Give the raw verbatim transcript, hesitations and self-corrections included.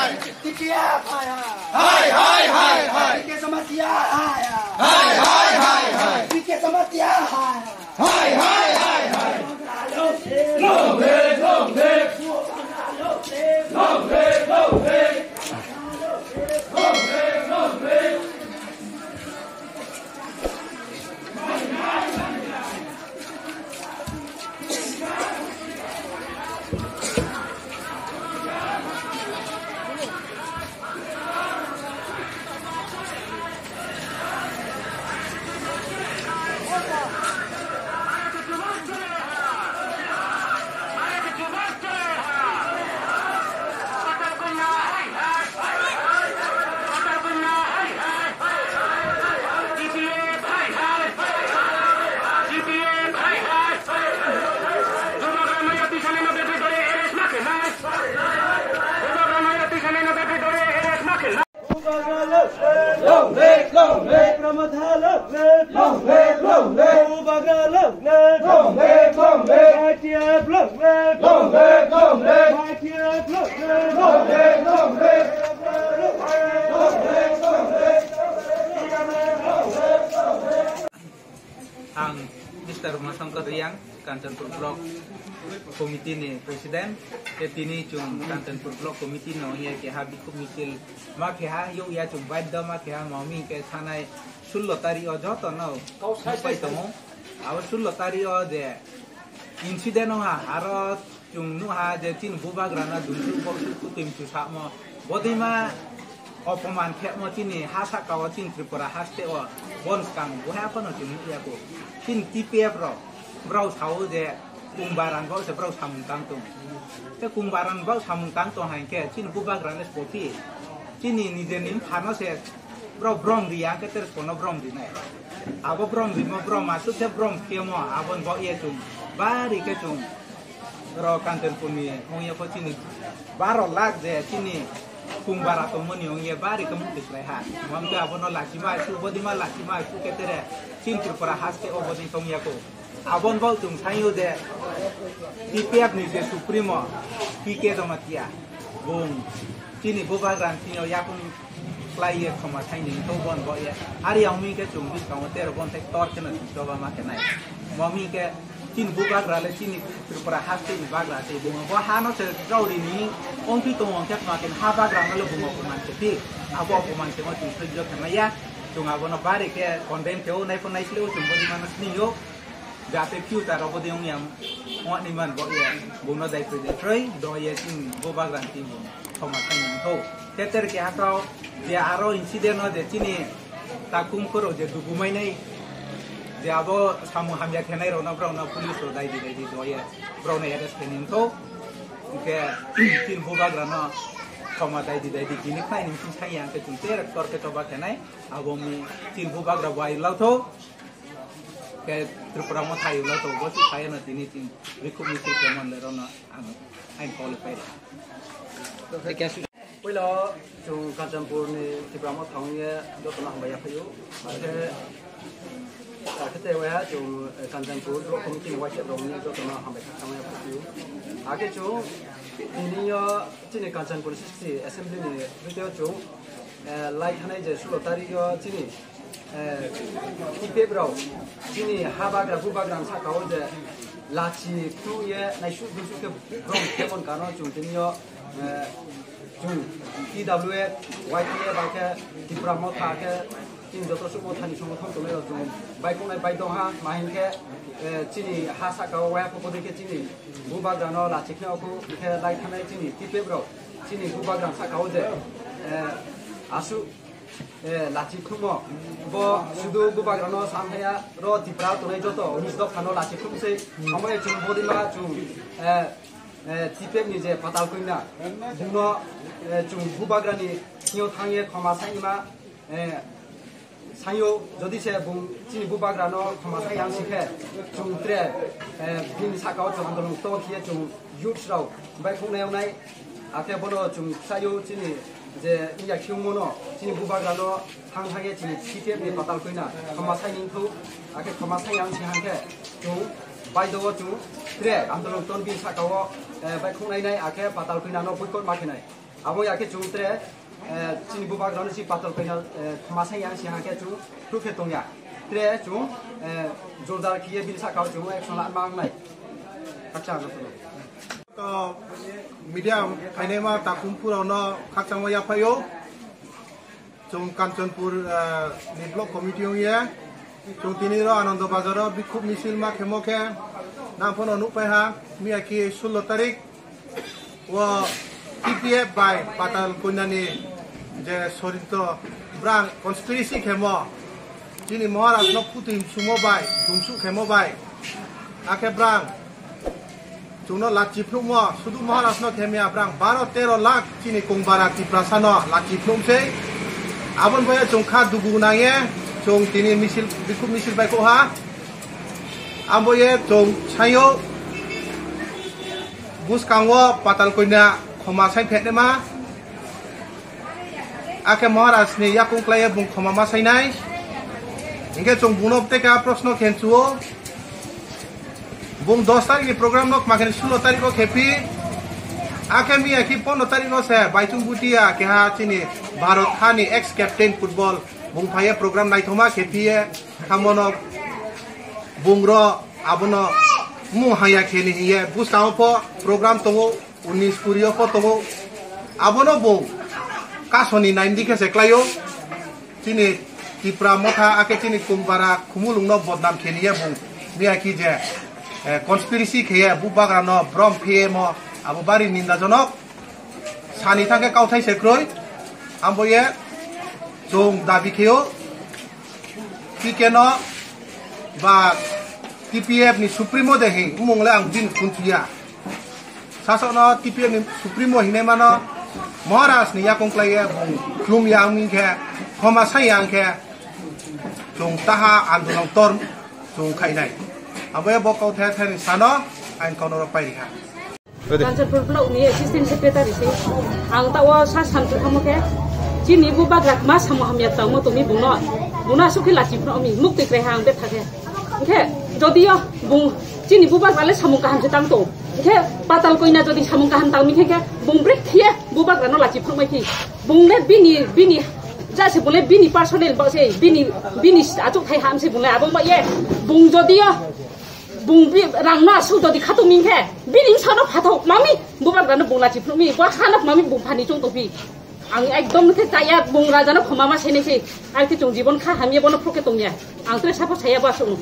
T P F hai hai. Hai hai hai hai. P K Jamatia hai hai. Hai hai hai hai. P K Jamatia hai hai. Hai hai hai hai. Long live, long live. Long live, long live. Long live, long live. Bubagra long live. Bubagra long live. Long live, long live. Long live, long live. I T F long live. Long live, long live. I T F long live. Long live, long live. Long live, long live. Ang Mister Umashankar Reang, Kanchanpur Block Committee ni President. Tei tini chwng Kanchanpur Block Committee no wngya keha bikhuk misil ma keha yokya chwng baidya ma keha, mami ke sanai sullo tari o joto no nupai tongo. Abo sullo tari o je incident wngha, aro chwng nukha je chini bubagrano dungsu boksuk kutui msu sakmo, bodima opoman khemo chini ha saka o chini Tripura haste o bon skang buhai aphano chwng nukya kho. Chini T P F rok brao sao je kung baran bo se brao samung tang tong. Te kung baran bo samung tang tong hai khe chini bubagrano spopi chini nijeni phano se brao brom riya khe tere kono brom rinai. Abo brom rimo brom asuk khe brom khemo abon bo ye chwng bari khe chwng Oro Kanchanpur ni wngya kho chini baro lakh je chini kung bara tongmani wngya bari khe mukti khlai ha. Mamkhe abono lachima su, bodima lachima su khe tere chini Tripura haste o bodin tongya kho. Abon bo chwng sayo je T P F ni je Supremo P K Jamatia bung chini bubagra ni thwngyo yakung khlai ye khoma saini to bon bo ye. Ari ang mi khe chwng bwskango tero bon thai tor kheno chwng choba ma khe nai. Mo mi khe chini bubagra le chini Tripura haste ni bagra se bungo. Bo ha no se rauri ni ongpi tongo khe ma khe ha bagra no le bungo ko man se ti. Abo ko man se mo chwng sojjo khe maya. Chwng abono bari khe condemn khe o nai pho nai sile o chwng bo di mano sini yo. Jate future abo de ongya wngni man bo ye. Buno dai koi de troi do ye chini bubagra ni thwngyo. Khoma khainwi wngkho. Teter keha kau je aro incident o je chini takhum khoro je dugumainai je abo samung hamya khenai rokno borokno police rok daidi daidi doye borokno arrest khainwi wngkho. Hwnkhe chini bubagrano khoma daidi daidi tini khlainwi wngkhe sai ya hwnkhe chwng tere tor khe choba khenai abo wngwi chini bubagra bo ai lau tho. Khe Tripura Motha yungno tongo, bo se sayano tini tin bikhuk misil khe manle rono ang ain kole paira. Puila o chwng Kanchanpur ni Tripura Motha wngye jotono hambai yaphaio. Akhe, akhe tei waiha chwng, eh, Kanchanpur Block Committee ni waisa rok wngye jotono hambai khakchangma yaphaio. Akhe chwng tini o chini Kanchanpur sixty Assembly ni bwtwi o chwng, eh, lai thanai je sulo tarik o chini eh, T P F rok chini ha bagra, bu bagra ni saka o je lachi phnu ye naisuk dusuk khe borok khe bon kano chwng tini o, eh, chwng T W F, Y T F ba khe Tipra Motha khe chini joto sumo thani songothon tongnai rok chwng bai kongnai bai dong ha, ma hinkhe, eh, chini ha saka o waiha phokodwi khe chini bu bagra no lachi khna o khe lai thanai chini T P F rok chini bu bagra ni saka o je, eh, asuk eh, lachi thummo. Bo sudu bubagrano samhaya ro Tipra tongnai joto unis dophano lachi thumsei. Omo chwng bodima chwng, eh, eh, T P F ni je Patal Kanya, buno, eh, chwng bubagrani thangyo thangye khoma saima, eh, sayo jodi se bung chini bubagrano khoma sai ang sikhe chwng tre, eh, bini saka o chwng andolon to khiye chwng youths rok bai khungnai ongnai, akhe bono chwng sayo chini je India khiungmo no chini bubagra no thang thang ye chini C P F ni Patal Kanya khoma sai ning thu, akhe khoma sai ang si hang khe chwng bai do o chwng tre andolon ton bin saka o, eh, bai khungnai nai akhe Patal Kanya no boycott ma khe nai. Abo ya khe chwng tre, eh, chini bubagrano si patal koina, eh, khoma sai yang si ha khe chwng thuk khe tongya. Tre chwng, eh, jordar khiye bini saka o chwng action la mang nai. Khakchang ang. To media phainaima takhum phurano khakchangma yaphaio. Chwng Kanchanpur, eh, ni block committee wngye. Chwng tini ro Anando Bazar o bikhuk misil ma khemo khe nang phano nukphai ha. Miya ki sullo tarik o T P F bai Patal Koinani je sorinto brang conspiracy khemo. Chini Maharaj no kutui sumo bai, dumsuk khemo bai. Akhe brang chwngno lachi phunukmo, sudu Maharaj no khemya brang baro tero lakh chini kongbara Tiprasa no lachi phunuk sei. Aboni boya chwng kha dugu nangye, chwng tini misil, bikhuk misil bai kok ha. Amboye chwng sayo bwskango Patal Koina khoma sai phetnema. Akhe Maharaj ni yakung klaiye bung khoma ma sainai. Hinkhe chwng bungno teka proshno khenchuo. Bung dos tarik ni program no kma khe sullo tarik o khepi. Akhe miya khi pondro tarik o se Baichung Bhutia keha chini Bharat hani ex captain football bung phaiye program naithoma khepiye khamono bung ro abono mung haya kheni hiye bwskango pho program tongo. Unis kuri o pho tongo. Abono bo kasoni naindi khe se klaio. Chini Tipra Motha akhe chini Kongbara Khumulungno bodnam kheniya bo. Miya ki je, eh, conspiracy kheye bubagrano brom phiyemo abo bari nindajonok. Sani thangkhe kauthai se kroi. Amboye chwng dabi kheo. P K no ba T P F ni Supremo de hing, umung le ang bini khunchuya. Sasok no T P F ni Supremo hinai mano, Maharaj ni yakung klaiye bung khulum ya wngkhe, khoma sai ya wngkhe, chwng taha andolon tor chwng khainai. Abo bo kau the the ni sano ang kono ro pai rikha. Kanchanpur block ni assistant secretary se. Ang ta o sa samchu thamo khe. Chini bubagra ma samo hamya tamo to mi bungno. Bungno asuk khe lachi phno mi muk twi kre hang be thakhe. Khe jodi yo bung chini bubagra le samung kaham se tang to. Khe Patal Koina jodi samung kaham tang mi khe khe bung brek khie bubagra no lachi phno mai khi. Bung le bini, bini ja se bung le bini personal ba se bini, bini achuk thai ham se bung le abo ma ye. Bung jodi yo Bung bi rang no asuk dodi khatung ming khe, bini sano phathok mami, bubagra no bung lachi phunuk mi, bo hano mami bung phani chung tong phi. Ang ekdom khe chaya bung raja no khoma ma sene se, ar khe chung jibon kha hamya bono phok khe tong ya. Ang tre sapo saya ba sung.